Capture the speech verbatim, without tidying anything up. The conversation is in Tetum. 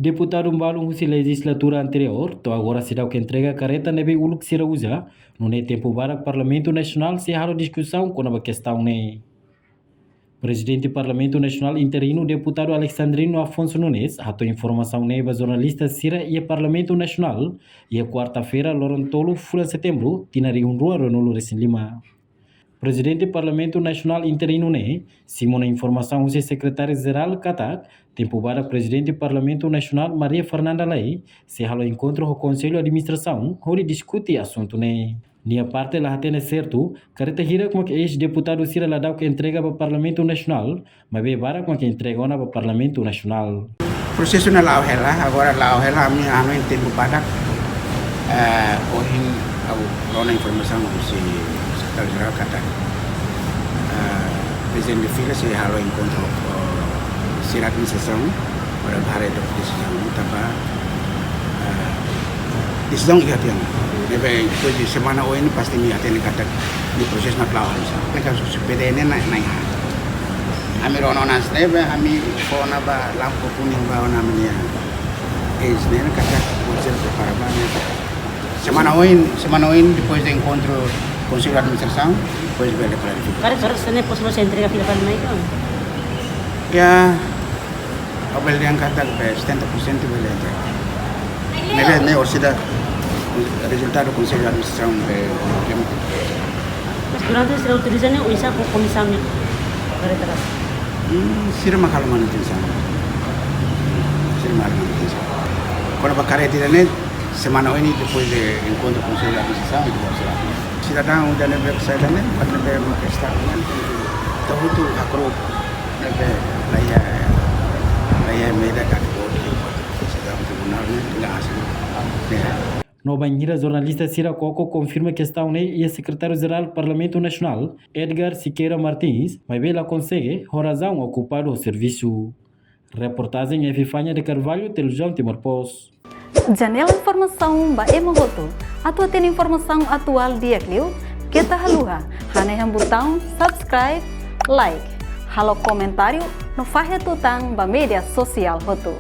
Deputadu balun husi lejizlatura anteriór to'o agora seidauk entrega kareta ne'ebé uluk sira uza, nune'e tempu badak Parlamentu Nasionál sei halo diskusaun kona-ba kestaun ne'e. Prezidente Parlamentu Nasionál interinu, Deputadu Alexandrino Afonso Nunes, hato'o informasaun ne'e ba jornalista sira iha Parlamentu Nasionál iha kuarta-feira, loron tolu fulan Setembru, tinan rihun rua ruanulu resin lima. Prezidente Parlamentu Nasionál interinu ne'e simu ona informasaun husi Sekretária Jerál katak tempu badak Prezidente Parlamentu Nasionál Maria Fernanda Lay sei halo enkontru ho Konsellu Administrasaun hodi diskute asuntu ne'e. Nia parte la hatene sertu kareta hirak mak eis-deputadu sira ladauk entrega ba Parlamentu Nasionál, maibé barak mak entrega ona ba Parlamentu Nasionál. Prosesu ne'e la'o hela, agora la'o hela, ami, ami tempu badak, eh, ohin ha'u rona informasaun husi Sekretária Jerál katak, eh, Prezidente Fila sei halo enkontru, eh, sira administrasaun, para ba haree desizaun, tanba, eh, desizaun iha tiha ona. Ne'ebé, depois de semana oin pasti imi hatene katak nia prosesu ne'e la'o hanesan. Ne'e kazu P D N ne'e, ne'e iha. Ami rona ona hanesan ne'ebé, ami fó ona ba lampu kuning ba ona ami-nia eis ne'e katak konsellu prepara ba ne'e. Semana oin, semana oin depois de enkontru Konsellu Administrasaun, depois bele klarifika. Karik, karik hanesan ne'e posivel sei entrega fila fali mai ka? Ya, ha'u bele dehan katak be setenta por cento bele entrega. Ne'ebé, ne'e orsida rezultadu Konsellu Administrasaun be, be Mas durante sira utiliza ne'e oinsá ho komisaun ne'e kareta? Hmm, sira mak halo manutensaun. Sira mak halo manutensaun. Kona-ba kareta ida-ne'e, semana oin depois de enkontru Konsellu Administrasaun, ita ba sira. Sidadaun ida ne'ebé sai ida-ne'e, mak ne'ebé mak kestaun ne'e, ita hotu hakru'uk ne'ebé la iha, la iha medida ka sidadaun tribunál ne'e, la asli. Ne'e. No bainhira jornalista sira koko konfirma kestaun ne'e iha Sekretáriu Jerál Parlamentu Nasionál, Edgar Siqueira Martins, maibé la konsege ho razaun okupadu ho servisu. Reportajen Epifania de Carvalho, Televizaun Timor Post. Janela informasaun ba ema hotu. Atu hatene informasaun atuál di'ak liu, keta haluha hanehan butaun subscribe, like, halo komentáriu no fahe tutan ba média sosiál hotu.